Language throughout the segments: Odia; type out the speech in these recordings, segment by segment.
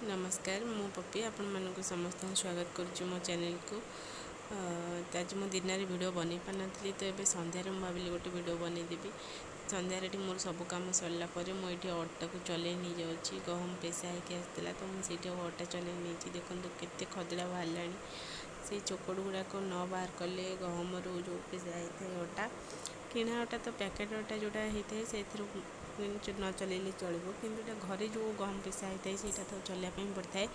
ନମସ୍କାର, ମୁଁ ପପି ଆପଣମାନଙ୍କୁ ସମସ୍ତଙ୍କୁ ସ୍ୱାଗତ କରୁଛି ମୋ ଚ୍ୟାନେଲକୁ। ତ ଆଜି ମୁଁ ଦିନରେ ଭିଡ଼ିଓ ବନେଇ ପାରିନଥିଲି, ତ ଏବେ ସନ୍ଧ୍ୟାରେ ମୁଁ ଭାବିଲି ଗୋଟେ ଭିଡ଼ିଓ ବନେଇଦେବି। ସନ୍ଧ୍ୟାରେ ଏଠି ମୋର ସବୁ କାମ ସରିଲା ପରେ ମୁଁ ଏଇଠି ଅଟାକୁ ଚଲେଇ ନେଇଯାଉଛି। ଗହମ ପେଶା ହେଇକି ଆସିଥିଲା, ତ ମୁଁ ସେଇଠି ଅଟା ଚଲେଇ ନେଇଛି। ଦେଖନ୍ତୁ କେତେ ଖଦଡ଼ା ବାହାରିଲାଣି। ସେଇ ଚୋକଡ଼ ଗୁଡ଼ାକ ନ ବାହାର କଲେ ଗହମରୁ ଯେଉଁ ପେଶା ହେଇଥାଏ ଅଟା, କିଣା ଅଟା ତ ପ୍ୟାକେଟ୍ ଅଟା ଯେଉଁଟା ହେଇଥାଏ ସେଇଥିରୁ ନ ଚଲେଇଲେ ଚଳିବ, କିନ୍ତୁ ଏଇଟା ଘରେ ଯେଉଁ ଗହମ ପେଶା ହେଇଥାଏ ସେଇଟା ତ ଚଲେଇବା ପାଇଁ ପଡ଼ିଥାଏ,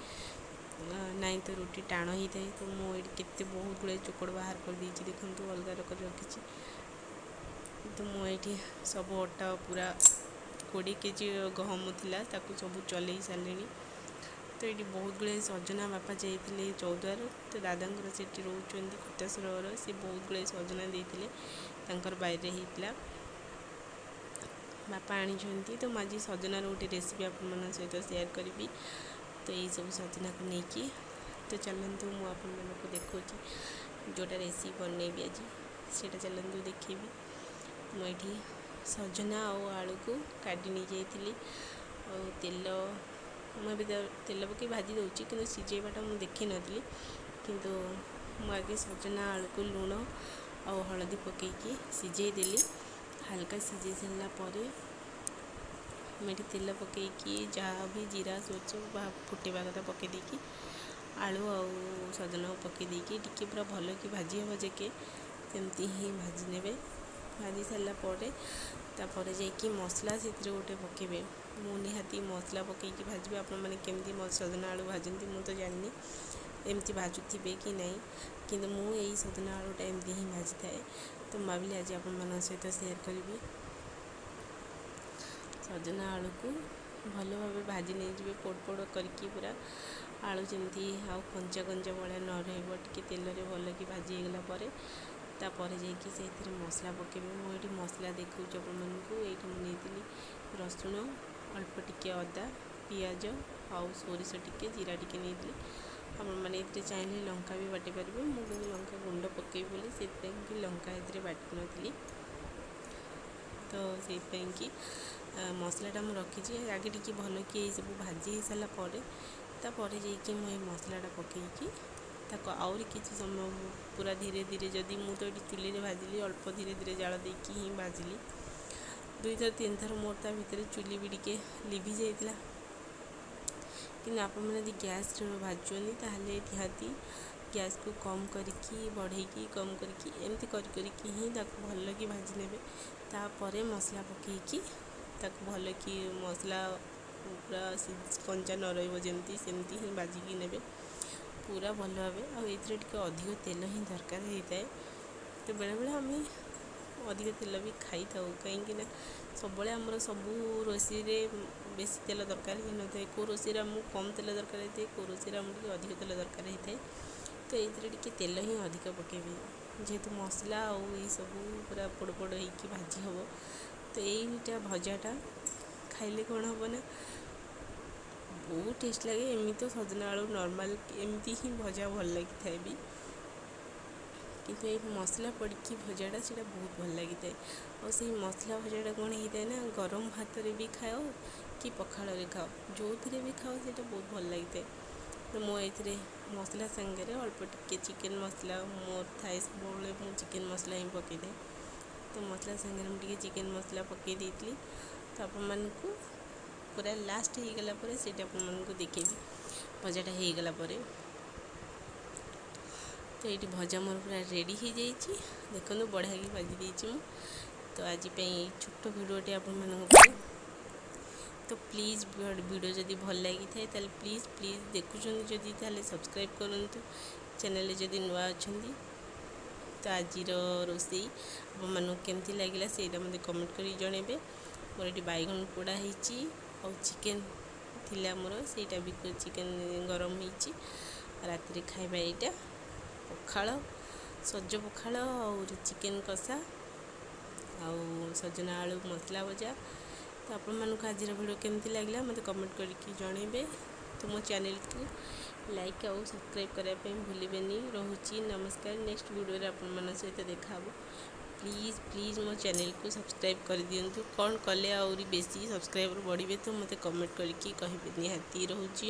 ନାଇଁ ତ ରୁଟି ଟାଣ ହେଇଥାଏ। ତ ମୁଁ ଏଇଠି କେତେ ବହୁତ ଗୁଡ଼ାଏ ଚୋକଡ଼ ବାହାର କରିଦେଇଛି, ଦେଖନ୍ତୁ ଅଲଗା କରି ରଖିଛି। ତ ମୁଁ ଏଇଠି ସବୁ ଅଟା ପୁରା 20 କେଜି ଗହମ ଥିଲା, ତାକୁ ସବୁ ଚଲେଇ ସାରିଲିଣି। ତ ଏଇଠି ବହୁତ ଗୁଡ଼ାଏ ସଜନା, ବାପା ଯାଇଥିଲେ ଚୌଦ୍ୱାର, ତ ଦାଦାଙ୍କର ସେଠି ରହୁଛନ୍ତି ଖୁଟାସରର, ସେ ବହୁତ ଗୁଡ଼ାଏ ସଜନା ଦେଇଥିଲେ, ତାଙ୍କର ବାରିରେ ହେଇଥିଲା, ବାପା ଆଣିଛନ୍ତି। ତ ମୁଁ ଆଜି ସଜନାର ଗୋଟେ ରେସିପି ଆପଣମାନଙ୍କ ସହିତ ସେୟାର କରିବି। ତ ଏଇସବୁ ସଜନାକୁ ନେଇକି ତ ଚାଲନ୍ତୁ ମୁଁ ଆପଣମାନଙ୍କୁ ଦେଖାଉଛି ଯେଉଁଟା ରେସିପି ବନେଇବି ଆଜି, ସେଇଟା ଚାଲନ୍ତୁ ଦେଖେଇବି। ମୁଁ ଏଇଠି ସଜନା ଆଉ ଆଳୁକୁ କାଟି ନେଇଯାଇଥିଲି ଆଉ ତେଲ ମୁଁ ଏବେ ତେଲ ପକାଇ ଭାଜି ଦେଉଛି, କିନ୍ତୁ ସିଝେଇବାଟା ମୁଁ ଦେଖିନଥିଲି। କିନ୍ତୁ ମୁଁ ଆଗେ ସଜନା ଆଳୁକୁ ଲୁଣ ଆଉ ହଳଦୀ ପକାଇକି ସିଝେଇ ଦେଲି। ହାଲକା ସିଝେଇ ସାରିଲା ପରେ ମୁଁ ଏଠି ତେଲ ପକାଇକି ଯାହା ବି ଜିରା ସୋରିଷ ଫୁଟେଇବା କଥା ପକାଇ ଦେଇକି ଆଳୁ ଆଉ ସଜନାକୁ ପକାଇ ଦେଇକି ଟିକେ ପୁରା ଭଲକି ଭାଜି ହେବ ଯେକେ ସେମିତି ହିଁ ଭାଜି ନେବେ। ଭାଜି ସାରିଲା ପରେ ତାପରେ ଯାଇକି ମସଲା ସେଥିରେ ଗୋଟେ ପକାଇବେ। ମୁଁ ନିହାତି ମସଲା ପକାଇକି ଭାଜିବି। ଆପଣମାନେ କେମିତି ସଜନା ଆଳୁ ଭାଜନ୍ତି ମୁଁ ତ ଜାଣିନି, ଏମିତି ଭାଜୁଥିବେ କି ନାହିଁ, କିନ୍ତୁ ମୁଁ ଏଇ ସଜନା ଆଳୁଟା ଏମିତି ହିଁ ଭାଜିଥାଏ। ତ ମୁଁ ଭାବିଲି ଆଜି ଆପଣମାନଙ୍କ ସହିତ ସେୟାର କରିବି। ସଜନା ଆଳୁକୁ ଭଲ ଭାବେ ଭାଜି ନେଇଯିବେ ପୋଡ଼ ପୋଡ଼ କରିକି, ପୁରା ଆଳୁ ଯେମିତି ଆଉ କଞ୍ଚା କଞ୍ଚା ଭଳିଆ ନ ରହିବ। ଟିକେ ତେଲରେ ଭଲକି ଭାଜି ହେଇଗଲା ପରେ ତାପରେ ଯାଇକି ସେଇଥିରେ ମସଲା ପକାଇବେ। ମୁଁ ଏଇଠି ମସଲା ଦେଖାଉଛି ଆପଣମାନଙ୍କୁ। ଏଇଠି ମୁଁ ନେଇଥିଲି ରସୁଣ, ଅଳ୍ପ ଟିକେ ଅଦା, ପିଆଜ ଆଉ ସୋରିଷ ଟିକେ, ଜିରା ଟିକେ ନେଇଥିଲି। ଆପଣମାନେ ଏଥିରେ ଚାହିଁଲେ ଲଙ୍କା ବି ବାଟି ପାରିବେ। ମୁଁ କିନ୍ତୁ ଲଙ୍କା ଗୁଣ୍ଡ ପକାଇବି ବୋଲି ସେଥିପାଇଁକି ଲଙ୍କା ଏଥିରେ ବାଟିନଥିଲି। ତ ସେଇଥିପାଇଁକି ମସଲାଟା ମୁଁ ରଖିଛି। ଆଗେ ଟିକେ ଭଲକି ଏଇସବୁ ଭାଜି ହେଇସାରିଲା ପରେ ତାପରେ ଯାଇକି ମୁଁ ଏଇ ମସଲାଟା ପକାଇକି ତାକୁ ଆହୁରି କିଛି ସମୟ ପୁରା ଧୀରେ ଧୀରେ, ଯଦି ମୁଁ ତ ଏଠି ଚୁଲିରେ ଭାଜିଲି, ଅଳ୍ପ ଧୀରେ ଧୀରେ ଜାଳ ଦେଇକି ହିଁ ଭାଜିଲି। ଦୁଇଥର ତିନିଥର ମୋର ତା ଭିତରେ ଚୁଲି ବି ଟିକେ ଲିଭି ଯାଇଥିଲା। କିନ୍ତୁ ଆପଣମାନେ ଯଦି ଗ୍ୟାସ୍ରେ ଭାଜୁଛନ୍ତି ତାହେଲେ ନିହାତି ଗ୍ୟାସ୍କୁ କମ୍ କରିକି ବଢ଼େଇକି କମ୍ କରିକି ଏମିତି କରି କରିକି ହିଁ ତାକୁ ଭଲକି ଭାଜି ନେବେ। ତାପରେ ମସଲା ପକାଇକି ତାକୁ ଭଲକି ମସଲା ପୁରା କଞ୍ଚା ନ ରହିବ ଯେମିତି ସେମିତି ହିଁ ଭାଜିକି ନେବେ ପୁରା ଭଲ ଭାବେ। ଆଉ ଏଥିରେ ଟିକେ ଅଧିକ ତେଲ ହିଁ ଦରକାର ହେଇଥାଏ। ତ ବେଳେବେଳେ ଆମେ ଅଧିକ ତେଲ ବି ଖାଇଥାଉ, କାହିଁକିନା ସବୁବେଳେ ଆମର ସବୁ ରୋଷେଇରେ ବେଶୀ ତେଲ ଦରକାର ହେଇନଥାଏ। କେଉଁ ରୋଷେଇରେ ଆମକୁ କମ୍ ତେଲ ଦରକାର ହେଇଥାଏ, କେଉଁ ରୋଷେଇରେ ଆମକୁ ଟିକେ ଅଧିକ ତେଲ ଦରକାର ହେଇଥାଏ। ତ ଏଇଥିରେ ଟିକେ ତେଲ ହିଁ ଅଧିକ ପକାଇବେ, ଯେହେତୁ ମସଲା ଆଉ ଏଇସବୁ ପୁରା ପୋଡ଼ ପୋଡ଼ ହେଇକି ଭାଜି ହେବ। ତ ଏଇଟା ଭଜାଟା ଖାଇଲେ କ'ଣ ହେବ ନା ବହୁତ ଟେଷ୍ଟ ଲାଗେ। ଏମିତି ତ ସଜନା ଆଳୁ ନର୍ମାଲ୍ ଏମିତି ହିଁ ଭଜା ଭଲ ଲାଗିଥାଏ ବି, କିନ୍ତୁ ଏଇ ମସଲା ପଡ଼ିକି ଭଜାଟା ସେଇଟା ବହୁତ ଭଲ ଲାଗିଥାଏ। ଆଉ ସେଇ ମସଲା ଭଜାଟା କ'ଣ ହେଇଥାଏ ନା ଗରମ ଭାତରେ ବି ଖାଅ କି ପଖାଳରେ ଖାଅ, ଯେଉଁଥିରେ ବି ଖାଅ ସେଇଟା ବହୁତ ଭଲ ଲାଗିଥାଏ। ତ ମୁଁ ଏଇଥିରେ ମସଲା ସାଙ୍ଗରେ ଅଳ୍ପ ଟିକେ ଚିକେନ୍ ମସଲା ମୋର ଥାଏ ସବୁବେଳେ, ମୁଁ ଚିକେନ୍ ମସଲା ହିଁ ପକାଇଥାଏ। ତ ମସଲା ସାଙ୍ଗରେ ମୁଁ ଟିକେ ଚିକେନ୍ ମସଲା ପକାଇ ଦେଇଥିଲି। ତ ଆପଣମାନଙ୍କୁ ପୁରା ଲାଷ୍ଟ ହେଇଗଲା ପରେ ସେଇଟା ଆପଣମାନଙ୍କୁ ଦେଖେଇବି ଭଜାଟା ହେଇଗଲା ପରେ। ତ ଏଇଠି ଭଜା ମୋର ପୁରା ରେଡ଼ି ହେଇଯାଇଛି, ଦେଖନ୍ତୁ ବଢ଼ିଆକି ଭାଜି ଦେଇଛି ମୁଁ। ତ ଆଜି ପାଇଁ ଏଇ ଛୋଟ ଭିଡ଼ିଓଟି ଆପଣମାନଙ୍କ ପାଇଁ। ତ ପ୍ଲିଜ୍ ଭିଡ଼ିଓ ଯଦି ଭଲ ଲାଗିଥାଏ ତାହେଲେ ପ୍ଲିଜ୍ ପ୍ଲିଜ୍ ଦେଖୁଛନ୍ତି ଯଦି ତାହେଲେ ସବସ୍କ୍ରାଇବ୍ କରନ୍ତୁ ଚ୍ୟାନେଲରେ ଯଦି ନୂଆ ଅଛନ୍ତି। ତ ଆଜିର ରୋଷେଇ ଆପଣମାନଙ୍କୁ କେମିତି ଲାଗିଲା ସେଇଟା ମୋତେ କମେଣ୍ଟ କରିକି ଜଣାଇବେ। ମୋର ଏଠି ବାଇଗଣ ପୋଡ଼ା ହେଇଛି ଆଉ ଚିକେନ୍ ଥିଲା ମୋର, ସେଇଟା ବି ଚିକେନ୍ ଗରମ ହେଇଛି। ରାତିରେ ଖାଇବା ଏଇଟା ପଖାଳ, ସଜ ପଖାଳ ଆଉ ଚିକେନ୍ କଷା ଆଉ ସଜନା ଆଳୁ ମସଲା ଭଜା। ତ ଆପଣମାନଙ୍କୁ ଆଜିର ଭିଡ଼ିଓ କେମିତି ଲାଗିଲା ମୋତେ କମେଣ୍ଟ କରିକି ଜଣାଇବେ। ତ ମୋ ଚ୍ୟାନେଲକୁ ଲାଇକ୍ ଆଉ ସବସ୍କ୍ରାଇବ୍ କରିବା ପାଇଁ ଭୁଲିବେନି। ରହୁଛି, ନମସ୍କାର। ନେକ୍ସଟ ଭିଡ଼ିଓରେ ଆପଣମାନଙ୍କ ସହିତ ଦେଖା ହେବ। ପ୍ଲିଜ୍ ପ୍ଲିଜ୍ ମୋ ଚ୍ୟାନେଲକୁ ସବସ୍କ୍ରାଇବ୍ କରିଦିଅନ୍ତୁ। କ'ଣ କଲେ ଆହୁରି ବେଶୀ ସବସ୍କ୍ରାଇବର୍ ବଢ଼ିବେ ତ ମୋତେ କମେଣ୍ଟ କରିକି କହିବେ ନିହାତି। ରହୁଛି।